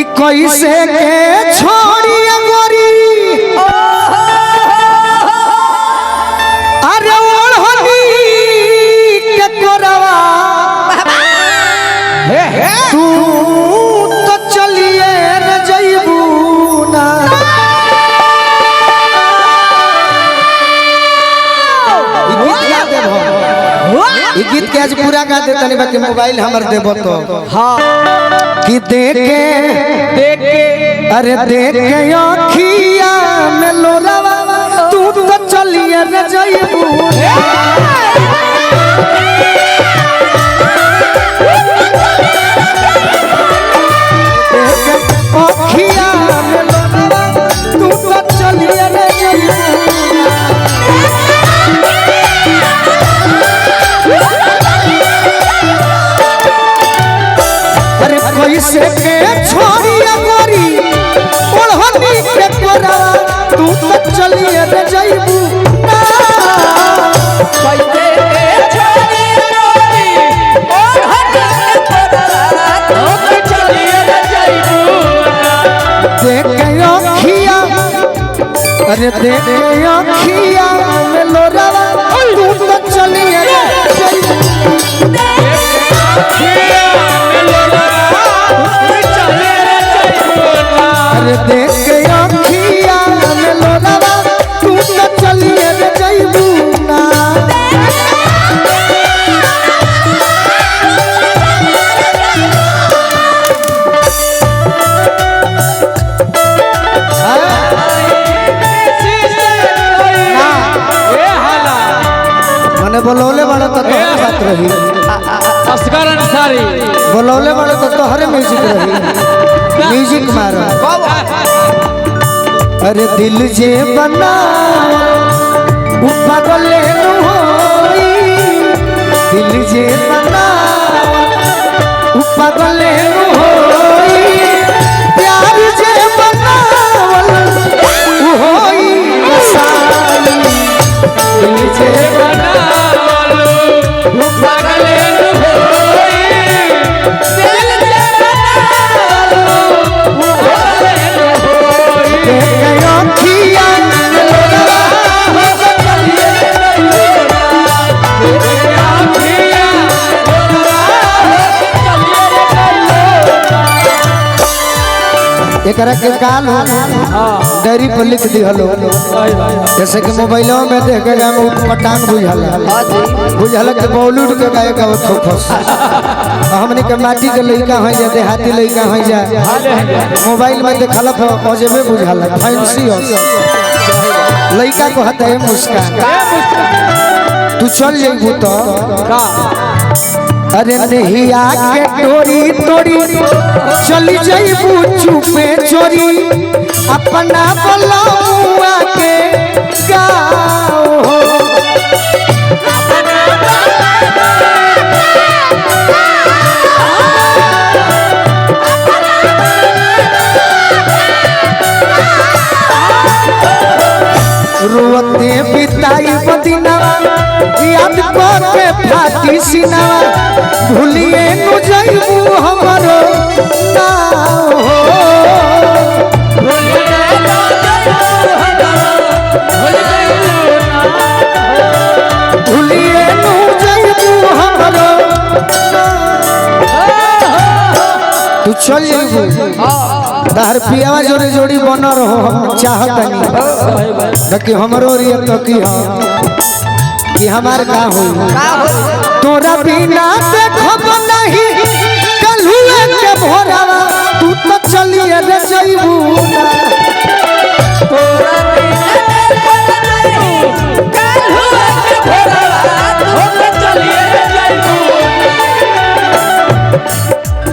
कि कैसे के छोड़ी गोरी अरे ओढ़नी के कोरवा तू तो चलिए न जइबू ना। ई गीत गा देबो, ई गीत के आज पूरा गा दे तनी, बाकी मोबाइल हमर देबो तो। हाँ कि देखे देख के अरे देखे अखिया में लोरावा तू तो चलिए न जइबू। देखे अखिया में लोरावा तू तो चलिए न जइबू। अरे कैसे के छोड़िया गोरी ओढ़नी के कोरवा तू तो चलिए रे जइबू ना। कैसे के छोड़ी गोरी ओढ़नी के कोरवा तू तो चलिए रे जइबू ना। देख के अखिया अरे देख के अखिया में लोरावा तू तो चलिए रे जइबू। अखिया में लोरावा तू चलिए रे जइबू ना। अरे देख के अखिया में लोरावा तू तो चलिए रे जइबू ना। ए हाला मने बोलौले वाला तो तोहरे बात रही, असगर अंसारी बोलौले वाला तो तोहरे म्यूजिक रही, म्यूजिक मारो। अरे दिल जे बना उ पागल नु होई, दिल जे बना उ पागल नु होई, प्यार जे बनावल उ होई कसाई। दिल जे बनावलो पागल होई दिल जे बनावलो पागल होई। देख अखिया में लोरावा एकरा के काल हो डायरी पर लिख दिहलो, जैसे कि मोबाइलों में देख के हम पटांग बुझल बुझल के बॉलीवुड के गायक आवत हो फस। हमने के माटी के लइका हैं जा, देहाती लइका हैं जा, मोबाइल में देखल अजबे बुझल फैंसी हो लइका को हता है मुस्कान तू चल जइबू तो अरे नहिया के डोरी तोड़ी चली जइबू चुपे चोरी अपना बलमुआ के गाओ हो। रोते बिताई बदिनावा याद करके फाटी सिनावा भूलिए नु जइबू हमरो नाव हो। भूलिए नु जइबू हमरो नाव। तू चल जइबू तहर पियावा जोड़ी जोड़ी बन रहो हम चाहतनी, बाकी हमरो रिया तो की हम कि हमार का होई तोरा बिना देखब नहीं कलहुए के भोरावा तू तो चलिए रे जइबू ना।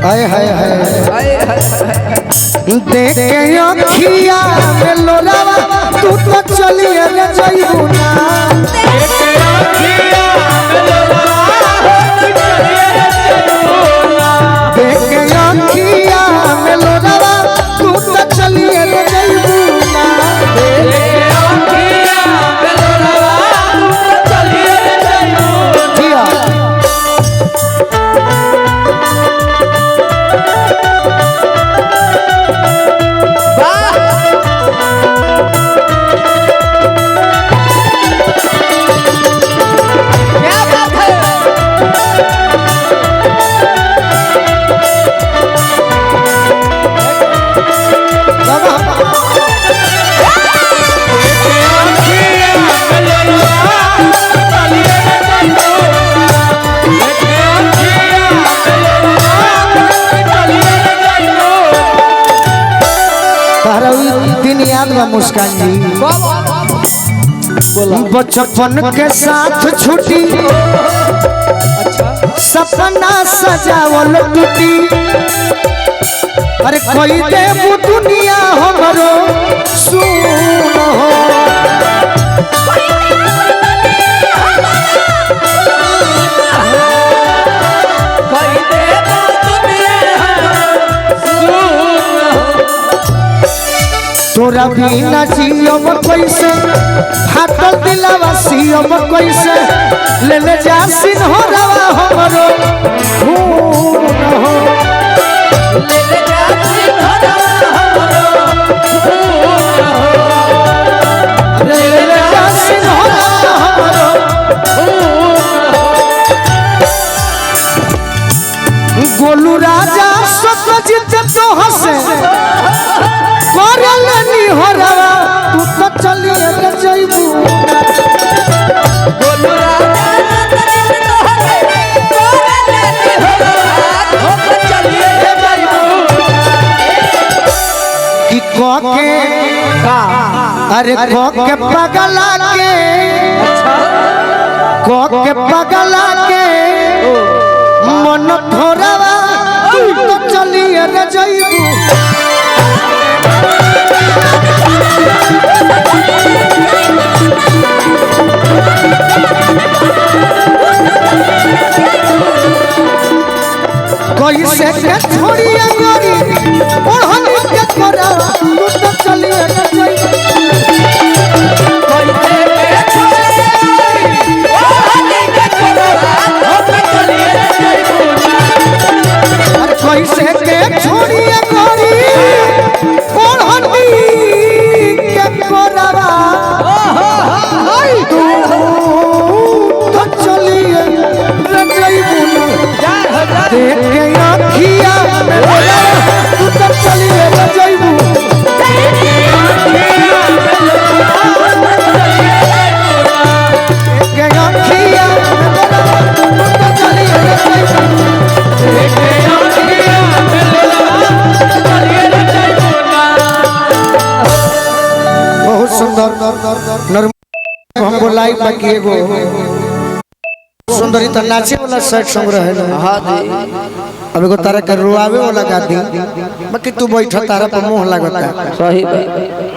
हाय हाय हाय देख के अखिया में लोरावा तू तो चलिए रे जइबू ना। देख के अखिया में लोरावा तू तो चलिए रे जइबू ना। जिया दिन याद बा मुस्कान जी, बचपन के साथ छुट्टी, सपना सजावल टूटी, अरे कोई देबू दुनिया हमरो सुन हो। तोरा बिना जियम कैसे, फाटल दिलवा सियम कैसे, ले ले जा सिन्होरवा हमरो खून हो। ले ले जा सिन्होरवा हमरो खून हो। ले ले जा सिन्होरवा हमरो खून हो। गोलू राजा सत्यजीत तो हंसे करलनी होरवा, तू तो चलिए रे जइबू। गोलू राजा सत्यजीत तो हंसे करलनी होरवा, तू तो चलिए रे जइबू। कि कोके अरे कोके पगला के, कोके पगला के मन थोरवा, तू तो चलिए रे जइबू। कैसे के छोड़िए गोरी ओढ़नी के कोरवा, तू तो चलिए रे जइबू। कैसे के छोड़िए ओढ़नी के कोरवा, तू तो चलिए रे जइबू। अरे कैसे के छोड़िए गोरी ओढ़नी के कोरवा, तू तो चलिए रे जइबू। देख के आँखिया में बोला, तू तो चलिए रे जइबू। देख के आँखिया में बोला, तू तो चलिए रे जइबू। बहुत सुंदर नर्म हमको लाइव बाकी एगो सुंदरी तो नाचे वाला सेट संग रहे। हाँ जी। अब एगो तारा के रुआवे वाला गा दी, बाकी तू बैठ तारा पर मोह लागता। सही बात।